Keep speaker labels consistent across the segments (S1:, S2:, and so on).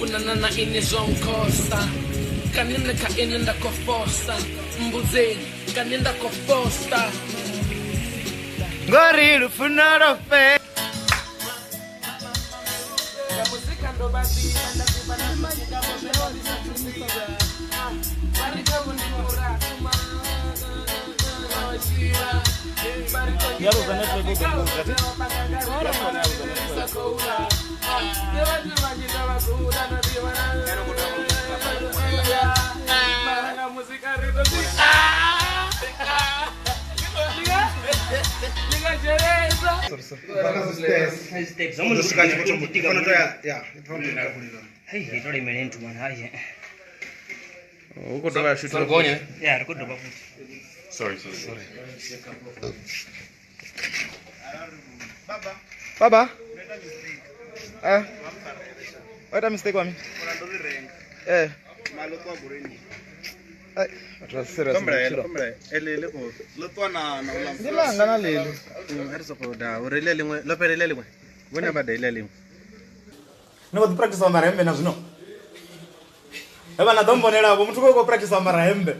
S1: Funana na ini zwo nkhosta. Kani nṋe kha ini nda khou fosta. Mbudzeni kani nda khou fosta.
S2: Ngori lufuno lwo fhela.
S1: Nga muzika ndo vha ḓivha nda ḓivha na muzika vho zwe vha ḓisa thusiwa. Vha ri kha vho ndi murathu ma
S3: U khou dovha ya shutha gonya.
S4: Ya, ri khou dovha futhi.
S3: Sorry, sorry, sorry.
S2: Baba. Eh. Waita mistake wami. Eh. Ai, batho serious. Ndi langa na leli. Ni kho ḓi practice ambara hembe na zwino. He vha na ḓo mbonela vho muthu khou practice ambara hembe.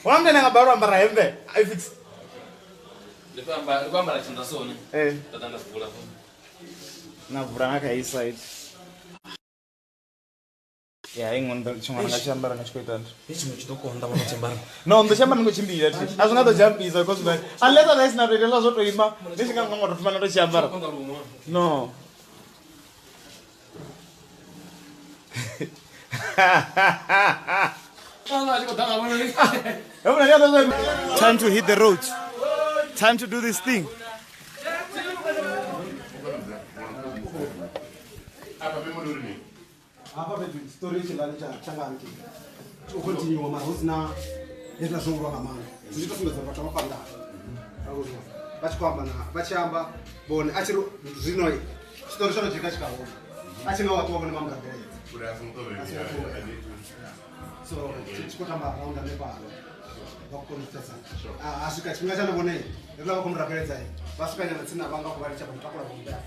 S2: Wa muthu ane nga balelwa ambara hembe, I fix.
S1: Ndi khou amba, ndi khou ambara tshanḓa sone.
S2: Eh.
S1: Nda ḓa nda vula futhi.
S2: Na vula nga kha hei side. Ya, iṅwe ndo tshiṅwe nga tshi ambara nga tshi khou ita nthu.
S1: Tshiṅwe tshi ḓo konḓa vhono tshiambara.
S2: No, ndo tshi ambara ndi khou tshimbila thi. A zwi nga ḓo dzhampisa because like unless arali sina to ita hezwiḽa zwo to ima ndi tshi nga nga to thoma na to tshi ambara.
S1: Konḓa luṅwe.
S2: No. Time to hit the road. Time to do this thing.
S5: Hafha fhethu tshiṱori hetshiḽani tsha tsha nga ngei tshi khou continue mara hu si na hezwiḽa zwo lwa nga maanḓa zwi tshi to sumbedza uri vhathu vha khou anḓana vha tshi khou amba na vha tshi amba vhone a tshi ri zwino tshiṱori tsho no dzhika tshi ka hone a tshi nga wa ṱuwa vhone vha murabeledza so tshi khou tamba around hanefhaḽa vha khou kona u pfesesa a swika tshifhinga tsha na vhone hezwiḽa vha khou murabeledza vha swika nyana tsini na vhanga khou vha litsha vha mutakula vha mubea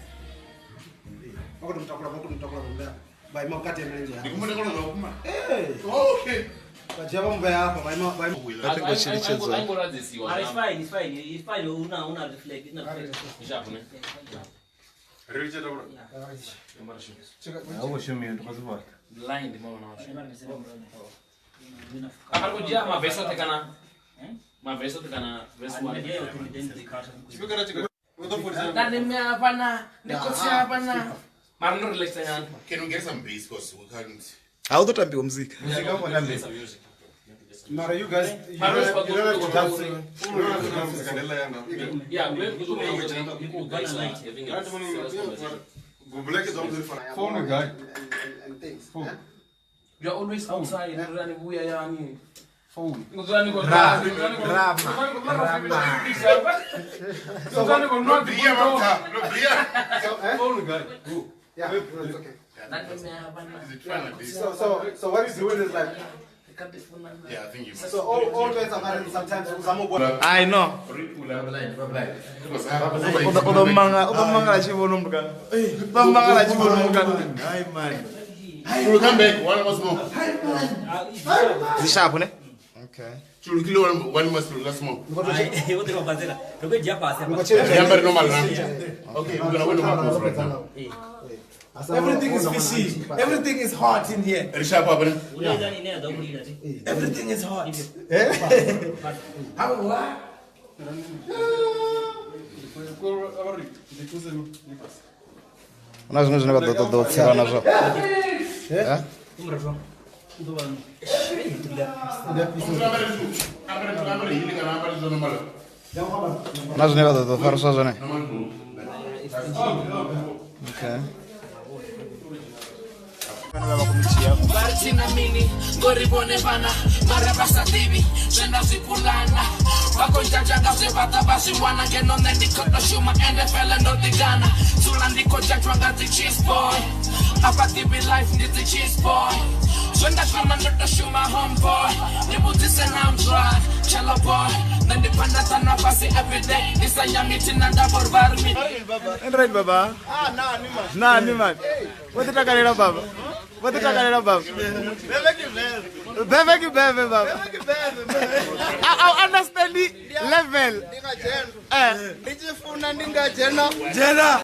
S5: vha khou tou mutakula vha khou tou mutakula vha mubea vha ima vhukati ha milenzhe yavho.
S3: Okay.
S5: Vha dzhia vha mu vhea hafha vha ima vha ima
S3: I think vha tshi litshedza.
S1: Aingo radzisiwa.
S4: Mara it's fine, it's fine. It's fine. Una una reflect, una reflect.
S1: Sharp, ne? Blind mama na. Apa ri khou dzhia mavese oṱhe kana mavese oṱhe kana verse 1. Nda ndi mme hafha na ndi khotsi hafha na. Mara ndo relaxa nyana.
S3: Can we get some bass because we can't.
S2: Ha u ḓo tambiwa muzika.
S1: Music.
S5: Mara you guys you
S1: Mara
S5: don't, you don't have to dance.
S1: Yeah, we have to guys are having a serious conversation.
S5: Phone guy. And things. Eh?
S1: You are always outside, rani buya yani. Phone.
S5: So, eh? Yeah, it's okay. So what he's doing is like
S3: Yeah, I think you must.
S5: so all kinds of sometimes uzama ubona
S2: I know. U ḓo manga, u ḓo mangala tshi vhona muthu kana. U ḓo mangala tshi vhona muthu kana. Hai man.
S3: We'll come back one once more.
S2: Dzi sharp ne? Okay.
S3: Chulukile one one must last more.
S4: Ai, o te vou fazer. Ri khou dzhia fhasi hafha.
S3: Yeah, normal now. Okay, we're gonna win normal right now.
S2: Everything is fishy. Everything is hot in here.
S3: Risha papa.
S4: Uleza ine ya ḓo kulila thi.
S2: Everything is hot. How what? Huna zwiṅwe zwine vha ḓo ṱoḓa u tsira nazwo. Eh? Huna zwine vha ḓo ṱoḓa u fariswa zwone. Okay.
S1: Vha ri thina mini ngori vhone vhana mara vha sa ḓivhi zwe nda zwi pulana vha khou dzhadzha nga zwe vha ḓa vha zwi wana ngeno nṋe ndi khou tou shuma ende fhele ndo ḓigana dzula ndi khou dzhadzhwa nga dzi cheese boy a vha ḓivhi life ndi dzi cheese boy zwe nda shuma ndo tou shuma homeboy ni vhudzise na mzwa chelo boy nṋe ndi phandaṱa na fhasi everyday ndi sa nyami thina ndavha uri vha ri mini
S2: Right baba. Nani man. Wo ḓi takalela baba. Vho ḓi takalela baba. Bebe ke bebe baba. I understand the level.
S6: Ndi nga dzhena. Ndi tshi funa ndi nga dzhena.
S2: Dzhena.